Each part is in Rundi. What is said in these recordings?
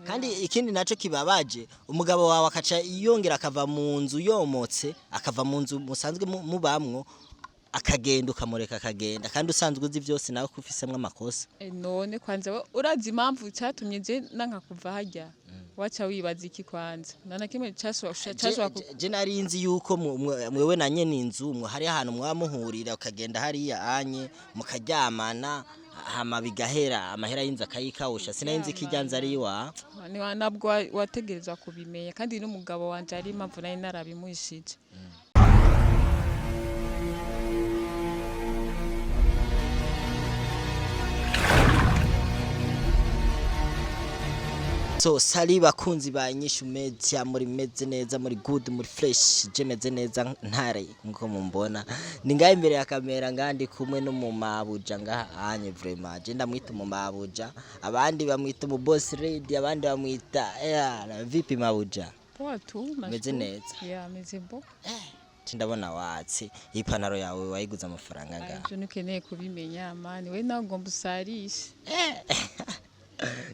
Kandi ikindi naco kibabaje, umugabo wawe akaca yongera akava mu nzu yomotse, akava mu nzu musanzwe mubamwo, akagenda, ukamureka akagenda, kandi usanzwe uzi vyose nawe ko ufisemwo amakosa. None kwanza urazi impamvu cyatumye je nanka kuva harya? Waca wibaza iki kwanza? Nta na kimwe cashobora Je nari nzi yuko mwewe na nyene inzu mwe hari ahantu mwaba muhurira, ukagenda hariya anye mukaryamana, hama bigahera, amahera y'inzu akayikawusha. Sinari nzi ko irya nzu ari iwawe. Nabwo wategerezwa kubimenya, kandi n'umugabo wanje ari impamvu nari narabimuhishije. So salut bakunzi ba Inyishu Media, muri meze neza, muri good, muri fresh? Je meze neza ntare nkuko mumbona. Ni ngaha imbere ya kamera ngandi kumwe n'umumabuja ngaha anye. Vraiment je ndamwita umumabuja, abandi bamwita umu boss lady, abandi bamwita vipi mabuja? Poa tu. Meze Nashukuru. neza. Yeah, meze bon. Je ndabona watse, iyi panaro yawe wayiguze amafaranga ngaha? Ivyo ntukeneye kubimenya mani, we nawe ugomba usarishe.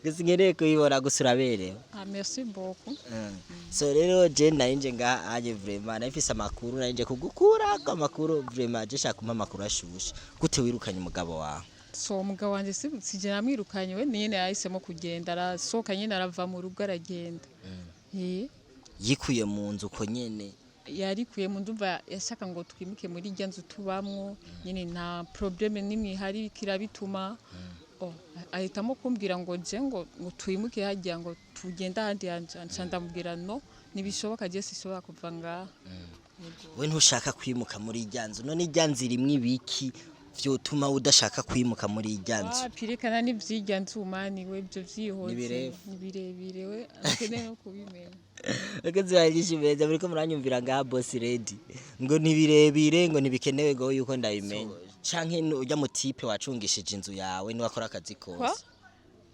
Gusa nkeneye kuyibona gusa, uraberewe. Ah, merci beaucoup. So rero je nari ngaha anye, vraiment nari amakuru, nari kugukurako amakuru. Vraiment je shaka kumpa amakuru ashushe. Gute wirukanye umugabo wawe? So umugabo wanje sije namwirukanye, we nyene yahisemo kugenda, arasohoka nyene, arava mu rugo aragenda. Yikuye mu nzu uko nyene? Yarikuye mu, ndumva yashaka ngo twimuke muri irya nzu tubamwo nyene, nta problème nimwe ihari kirabituma. Oh, ahitamo kumbwira ngo je ngo twimuke harya, ngo tugende ahandi hantu. Nca ndamubwira no, ntibishoboka, je sinshobora kuva ngaha. We ntushaka kwimuka muri irya nzu? None irya nzu irimwo ibiki vyotuma udashaka kwimuka muri irya nzu? Wapi, rekana n'ivyirya nzu mani, we ibyo vyihoze. Ni birefu. Ni birebire, we akeneye no kubimenya. Bakunzi ba Inyishu Media, muriko muranyumvira ngaha boss lady ngo ni birebire, ngo ntibikenewe ngo yuko ndabimenya, canke urya mutipe wacungishije inzu yawe niwe akora akazi Kwa kose?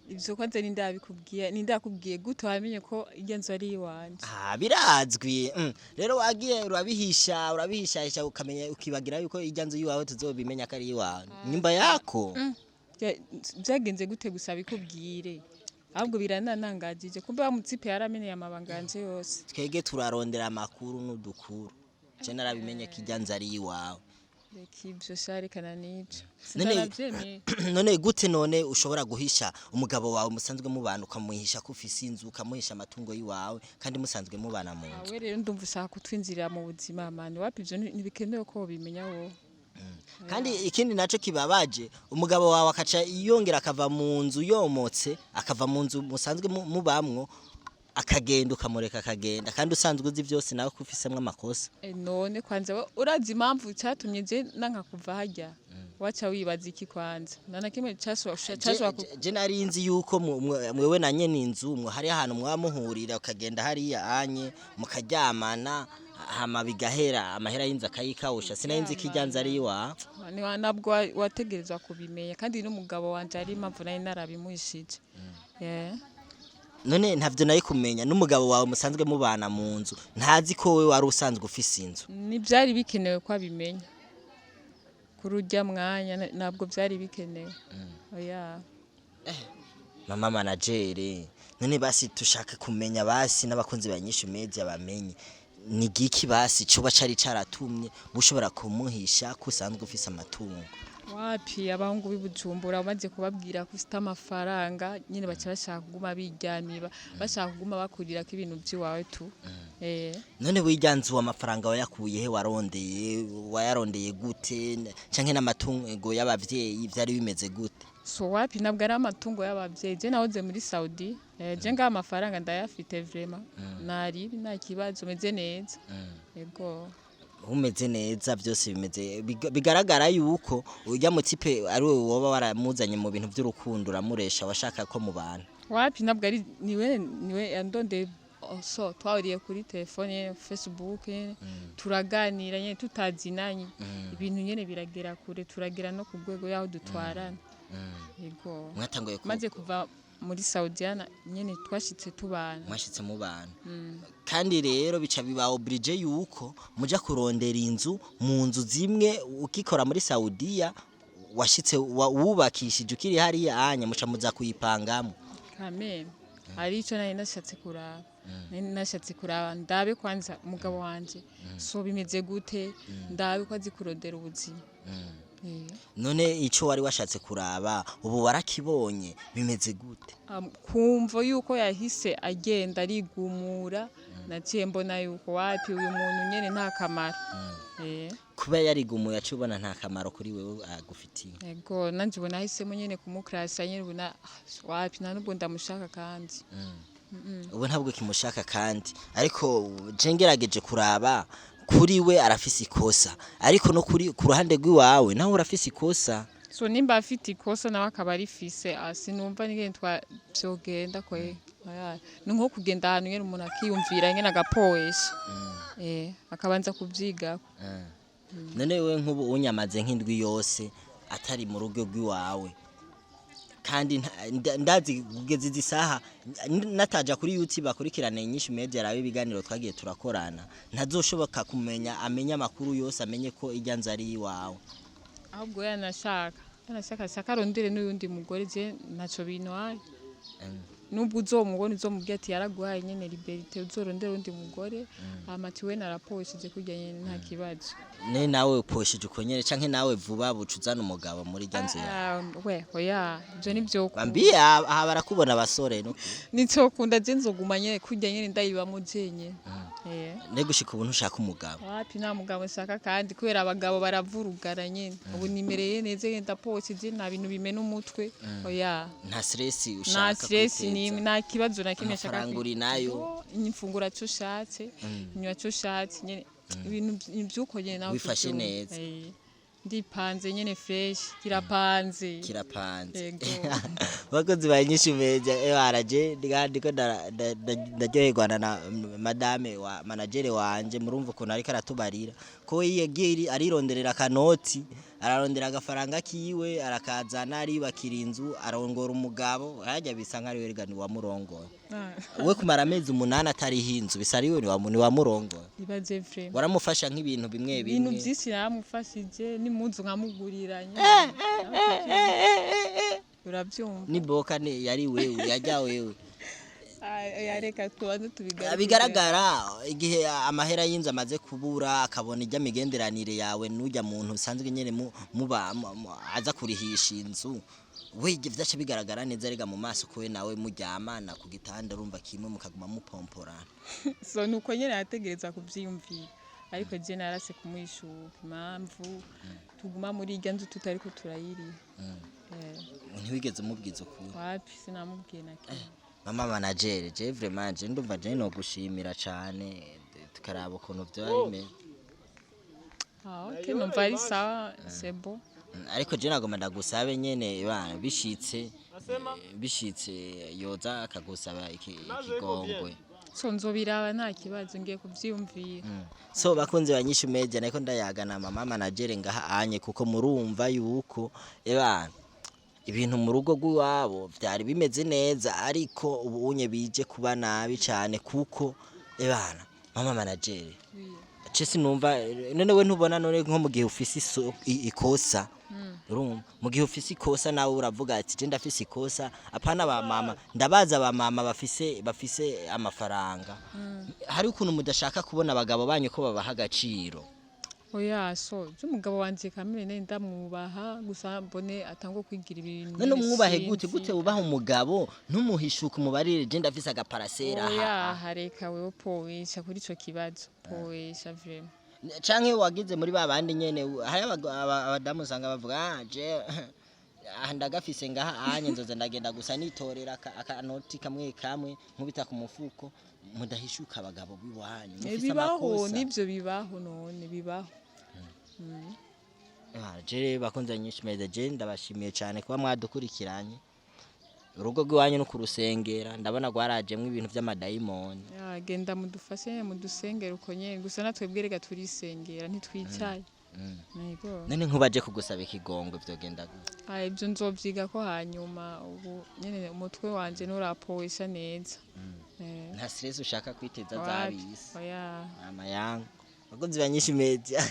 Ivyo kwanza ninde yabikubwiye? Ninde yakubwiye gute wamenye ko irya nzu ari iwanje? Ah, birazwi. Rero wagiye urabihisha, urabihishahisha, ukamenya ukibagira yuko irya nzu yiwawe tuzobimenya ko ari iwawe, nyumba yako. Vyagenze gute gusa bikubwire? Ahubwo birananangajije kumbe wa mutipe yaramenye amabanga yanje yose. Twege turarondera amakuru n'udukuru, je narabimenye ko irya nzu ari iwawe. Reka ivyo sha, rekana n'ivyo. None Sindanavyemeye. none gute none ushobora guhisha umugabo wawe musanzwe mubana, ukamuhisha ko ufise inzu, ukamuhisha amatungo yiwawe, kandi musanzwe mubana mu nzu? Awe rero ndumva ushaka kutwinjirira mu buzima mani, wapi, ivyo ntibikenewe ko wobimenya wowe. Kandi ikindi naco kibabaje, umugabo wawe akaca yongera akava mu nzu yomotse, akava mu nzu musanzwe mubamwo, akagenda, ukamureka akagenda, kandi usanzwe uzi vyose nawe ko ufisemwo amakosa. None kwanza urazi impamvu cyatumye je nanka kuva harya? Waca wibaza iki kwanza? Nta na kimwe cashobora Je nari nzi yuko mwewe na nyene inzu mwe hari ahantu mwaba muhurira, ukagenda hariya anye mukaryamana, hama bigahera, amahera y'inzu akayikawusha. Sinari nzi ko irya nzu ari iwawe. Nabwo wategerezwa kubimenya, kandi n'umugabo wanje ari impamvu nari narabimuhishije. None ntavyo nari kumenya, n'umugabo wawe musanzwe mubana mu nzu ntazi ko wewe wari usanzwe ufise inzu? Ntibyari bikenewe ko abimenya kuri urya mwanya, ntabwo byari bikenewe, oya. Mama manager, none basi tushaka kumenya, basi n'abakunzi ba Inyishu Media bamenye ni giki basi coba cari caratumye ushobora kumuhisha ko usanzwe ufise amatungo? Wapi, abahungu b'i Bujumbura umaze kubabwira ko ufite amafaranga nyine baca bashaka kuguma biryamira, bashaka kuguma bakurira ko ibintu by'iwawe tu. None wirya nzu amafaranga wayakuye he? Warondeye, wayarondeye gute? Canke n'amatungo y'abavyeyi, vyari bimeze gute? So wapi, ntabwo ari amatungo y'abavyeyi. Je nahoze muri Saudi, je ngaha amafaranga ndayafite, vraiment nari nta kibazo, meze neza, yego. Umeze neza, byose bimeze bigaragara yuko urya mutipe ari we woba waramuzanye mu bintu by'urukundo, uramuresha, washaka ko mubana. Wapi, ntabwo ari niwe yandondeye. Oh, so twahuriye kuri telefone nyene, Facebook nyene, turaganira nyene tutazinanye, ibintu nyene biragera kure, turagera no ku rwego yaho dutwarana, yego. Mwatanguye Maze kuva muri Saudiana nyene twashitse tubana. Mwashitse mubana, kandi rero bica biba obligé yuko muja kurondera inzu mu nzu zimwe ukikora muri Saudiya washitse wubakishije ukiri hariya anya, muca muza kuyipangamo. Kameme. Ari ico nari nashatse kuraba. Nari nashatse kuraba ndabe kwanza umugabo wanje so bimeze gute, ndabe ko azi kurondera ubuzima. None ico wari washatse kuraba ubu warakibonye, bimeze gute? Kumva yuko yahise agenda arigumura, naciye mbona yuko wapi, uyu muntu nyene nta kamaro. Kuba yarigumuye aca ubona nta kamaro kuri wewe agufitiye. Ego, nanje ubona ahisemo nyene kumukrasa nyene, ubona wapi, nta nubwo ndamushaka kandi. Ubu ntabwo kimushaka kandi, ariko je ngerageje kuraba kuri we arafise ikosa, ariko no kuri ku ruhande rw'iwawe nawe urafise ikosa. So nimba afite ikosa nawe akaba arifise, sinumva n'ingene twa vyogenda kwe. Oya, ni nko kugenda ahantu nyene umuntu akiyumvira nyene agapowesha, akabanza kuvyigako. None we nk'ubu unyamaze nk'indwi yose atari mu rugo rw'iwawe, kandi ndazi kugeza izi saha nataja kuri YouTube akurikirane Inyishu Media, arabe ibiganiro twagiye turakorana, ntazoshoboka kumenya, amenye amakuru yose, amenye ko irya nzu ari iwawe. Ahubwo yanashaka ashaka arondere n'uyundi mugore, je ntaco bintwaye. Nubwo uzomubona uzomubwira ati yaraguhaye nyene liberté, uzorondere undi mugore, hama ati we naraposheje kurya nyene, nta kibazo. Ne nawe uposheje uko nyene, canke nawe vuba buca uzana umugabo muri irya nzu yawe? Ah, we oya, ivyo nivyo. Bambiye aha barakubona abasore no Nitokunda, je nzoguma nyene kurya nyene ndayibamwo jenyene. Ne gushika ubu ntushaka umugabo? Wapi, nta mugabo nshaka kandi, kubera abagabo baravurugana nyene. Ubu nimereye neza nyene, ndaposheje, nta bintu bimena umutwe, oya. Nta stress Nta ushaka stress kwiteza. Nimwe, nta kibazo na kimwe nshaka. Amafaranga uri nayo. Imfungura co ushatse, nywa co ushatse nyene, ibintu vy'uko nyene nawe Wifashe kuvyumva. neza. Ndipanze nyene fresh, kirapanze. Kirapanze. Yego. Bakozi ba Inyishu Media, baraje ndiko ndaryoherwa na madame wa manager wanje. Murumva ukuntu ariko aratubarira ko yagiye arironderera akanoti, ararondera agafaranga kiwe, arakazana, ariyubakira inzu, arongora umugabo. Harya bisa nkaho ariwe rega wamurongoye. We kumara amezi 8 atariho inzu, bisa ariwe niwamurongoye. Ibaze vraiment. Waramufasha nk'ibintu bimwe Ibintu bimwe. vyinshi naramufashije, n'impuzu nkamugurira nyene, uravyumva. Ni boka ni yari wewe yajya wewe. Reka tubanze tubigaragaze. Bigaragara igihe amahera y'inzu amaze kubura, akabona ijya migenderanire yawe n'ujya muntu usanzwe nyene muba aza kurihisha inzu, we vyaca bigaragara neza rega mu maso ko we nawe muryamana ku gitanda, urumva kimwe, mukaguma mupomporana. So nuko nyene yategereza kuvyiyumvira, ariko je narase kumwishuka impamvu tuguma muri irya nzu tutariko turayiriha. Ntiwigeze umubwiza ukuri? Wapi, sinamubwiye na kimwe. Mama manager, je vraiment je ndumva je no gushimira cane, tukaraba ukuntu vyoba bimeze. Ah, ok, numva ari sawa, c'est bon. Ariko je nagomba ndagusabe nyene bana, bishitse bishitse yoza akagusaba ikigongwe. So nzobiraba, nta kibazo, ngiye kuvyiyumvira. So bakunzi ba Nyishu Media, nariko ndayagana mama manager ngaha anye, kuko murumva yuko ebana ibintu mu rugo rw'iwabo vyari bimeze neza, ariko ubu unye bije kuba nabi cane, kuko ebana mama manager ce sinumva. None we ntubona, none nko mu gihe ufise ikosa, urumva mu gihe ufise ikosa nawe uravuga ati je ndafise ikosa. Apana ba mama, ndabaza ba mama bafise amafaranga, hari ukuntu mudashaka kubona abagabo banyu ko babaha agaciro. Oya, so by'umugabo wanje kamere ndamwubaha, gusa mbone atangwa kwigira ibintu. None umwubahe gute? Sinzi. Gute wubaha umugabo ntumuhishuke, umubarire je ndafise agaparasera aha? Oya, hareka wewe powesha kuri ico kibazo, powesha vraiment. Canke wagize muri ba bandi nyene, hari abadamu usanga bavuga: ah je aha ndagafise ngaha anye, nzoza ndagenda gusa nitorera akanoti kamwe kamwe nkubita ku mufuko. Mudahishuka abagabo b'iwanyu mufise Bibaho. amakosa. Nivyo bibaho, none bibaho. Ah, je bakunze Nyinshi Media, je ndabashimiye cyane kuba mwadukurikiranye. Urugo rw'iwanyu no kurusengera, ndabona rwarajemwo ibintu vy'amadayimoni. Ya, genda mudufashe, mudusengere uko nyene gusa, natwebwe rega turisengera, ntitwicaye. Yego. None nkubaje kugusaba ikigongo vyogenda gute? Ah, ibyo nzovyiga ko hanyuma, ubu nyene umutwe wanje nturapowesha neza. Nta stress ushaka kwiteza Wapi, zabisi? Oya. Amayanga bakunzi ba Nyinshi Media.